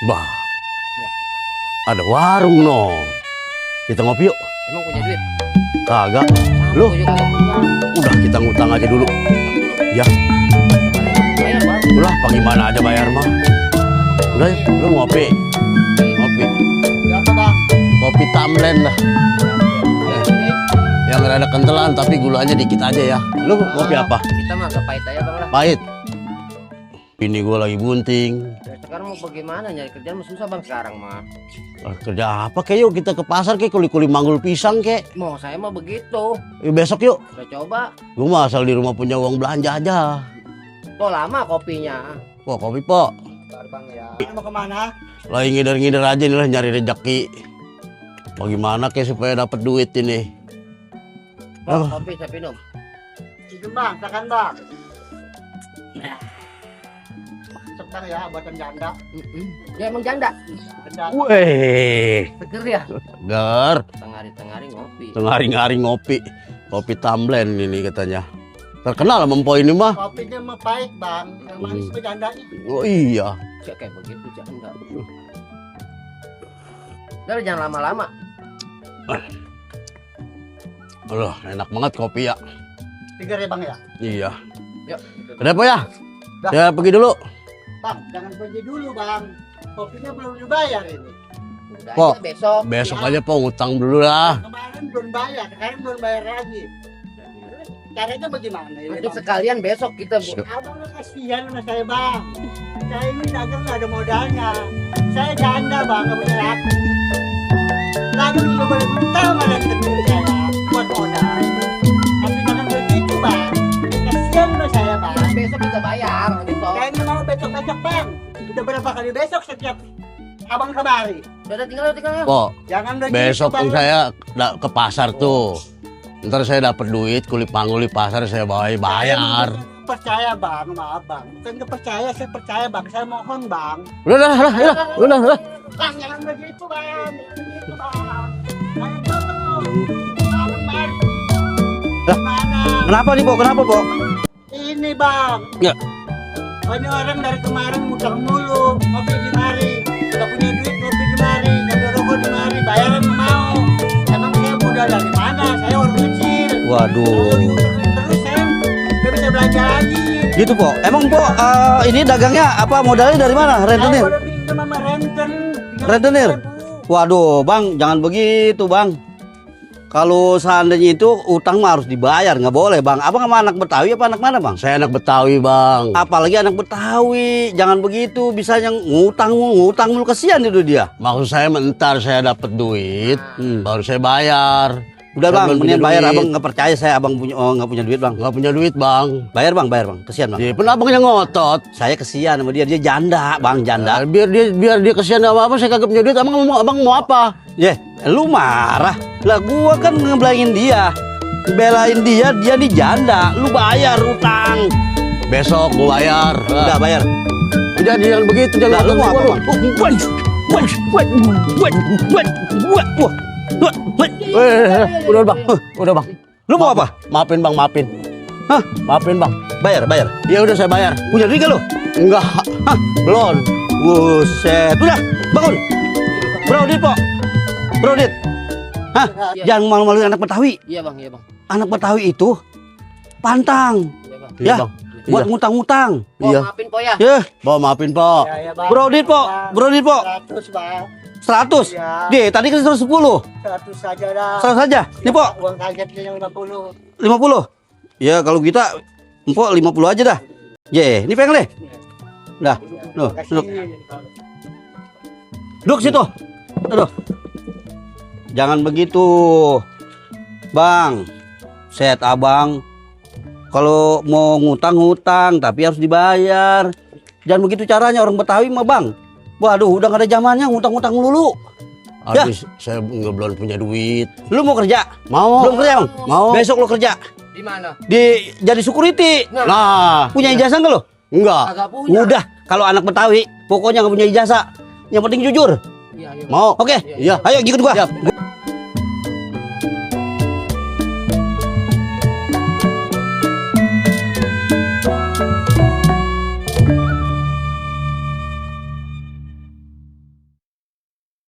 Bah, Ya. ada warung no. Kita ngopi yuk. Emang punya duit? Kagak. Aku Lu juga gak punya. udah kita ngutang aja dulu. Ya, Bayar bang. udah bagaimana aja bayar mah. Udah, yuk, lu ngopi. Ngopi. Berapa bang? Kopi Tamlen dah. Yang rada kentelan tapi gulanya dikit aja ya. Lu ngopi apa? Kita mah agak pahit aja bang lah. Pahit. Ini gua lagi bunting. Ya, sekarang mau bagaimana nyari kerjaan mah susah bang sekarang mah. Kerja apa kek yuk kita ke pasar kek kuli-kuli manggul pisang kek. Mau saya mah begitu. Besok yuk. Udah coba. Gua mah asal di rumah punya uang belanja aja. Kok lama kopinya? Pok, kopi pok. Bentar bang ya. Mau kemana? Lagi ngider-ngider aja nih lah nyari rezeki. Bagaimana kek supaya dapat duit ini? Bang, kopi saya minum. Itu bang, silakan bang. Mantap bang ya, buatan janda. Ya emang janda. Janda. Weh, Seger ya. segar. Tengari-tengari ngopi. Tengari-ngari ngopi. Kopi Tamlen ini katanya. Terkenal mempo ini mah. Kopinya mah pahit bang, yang manis mah jandanya. Oh iya. Ya kayak begitu janda. Udah jangan lama-lama. Aduh, enak banget kopi ya. 3 ya bang ya. Iya. Yuk. Kenapa ya? Dah. Saya pergi dulu. Bang, jangan pergi dulu bang. Kopinya belum dibayar ini. Udah Kok? aja besok. Besok aja po ngutang dulu lah. Kemarin belum bayar, sekarang belum bayar lagi. Caranya bagaimana ini Nanti bang? sekalian besok kita Abang lu kasihan sama saya bang. Saya ini dagang nggak ada modalnya. Saya janda bang, nggak punya laki. Dagang juga boleh brutal malah dulu saya buat modal. Tapi jangan begitu bang. Kasihan sama saya bang. besok kita bayar besok. Saya nggak mau besok-besok bang. Udah berapa kali besok setiap abang kemari. Udah tinggal ya. Kok Jangan begitu besok bang. saya ke pasar tuh. Ntar saya dapat duit kulit panggul di pasar saya bayar. Saya percaya bang sama abang. Bukan nggak percaya, saya percaya bang. Saya mohon bang. Udah. Bang, jangan begitu bang. Jangan begitu bang. Ayo dong. Abang mari. Lah, Mana? Kenapa nih, Po? Kenapa, Po? Ini bang. Ya. Ini orang dari kemarin ngutang mulu. Ngopi di mari. Gak punya duit ngopi di mari. Gak ada rokok di mari. Bayaran nggak mau. Emang saya modal dari mana? Saya orang kecil. Kalau Waduh. diutangin terus saya nggak bisa belanja lagi. Gitu, Po. Emang, Po, ini dagangnya apa modalnya dari mana? Saya Rentenir? baru pinjam sama renten. Rentenir? Waduh, Bang, jangan begitu, Bang. Kalau seandainya itu utang mah harus dibayar, nggak boleh, Bang. Abang sama anak Betawi apa anak mana, Bang? Saya anak Betawi, Bang. Apalagi anak Betawi, jangan begitu. Bisa yang ngutang mulu, kasihan itu dia. Maksud saya mentar saya dapat duit, baru saya bayar. Udah, Saya Bang, belum punya mendingan bayar. duit. Abang nggak percaya saya, Abang punya nggak punya duit, Bang. Nggak punya duit, Bang. Bayar, Bang, kasihan, Bang. Ya, pun abangnya ngotot. Saya kasihan sama dia janda, Bang, janda. Nah, biar dia kesian apa saya kagak punya duit. Abang mau apa? Lu marah. Lah gua kan ngebelain dia. Belain dia di janda. Lu bayar utang. Besok gua bayar. Udah bayar. Udah jangan begitu, jangan Lah, lu mau apa, ngotot. Bang? Udah, Bang. Udah, Bang. Lu mau apa? Maafin, Bang, maafin. Hah? Maafin, Bang. Bayar. Ya udah saya bayar. Punya duit gak lu? Enggak. Hah? Belum. Buset. Udah, bangun. Brodit, Po. Brodit. Hah? Iya. Jangan malu-maluin anak Betawi. Iya bang, iya bang. Anak Betawi itu pantang Iya bang. Iya, Ya. Bang. buat Iya. ngutang-ngutang. Po, Iya. maafin po ya. Ya, Bo, maafin, Po. Ya, ya, bang. Brodit, Po. Brodit, Po. 100 bang. 100. Ya. Deh, tadi kan 110. 100 saja dah. 100 saja. Nih, Po. Uang kagetnya yang 50. 50. Ya, kalau kita Empok 50 aja dah. Ye, ini pengen deh. Dah. Loh, duduk. Duduk situ. Duduk. Jangan begitu. Bang. Set Abang. Kalau mau ngutang, tapi harus dibayar. Jangan begitu caranya orang Betawi mah, Bang. Waduh, udah gak ada zamannya ngutang-ngutang dulu. Ya. Habis saya belum punya duit. Lu mau kerja? Mau. Belum kerja, Bang? Mau. Besok lu kerja. Di mana? Jadi security. Nah, Punya ijazah enggak lu? enggak. Agak punya. Udah, kalau anak Betawi pokoknya nggak punya ijazah. Yang penting jujur. Iya, iya. Bang. Mau. Oke. Iya. Ayo ikut gua. Siap.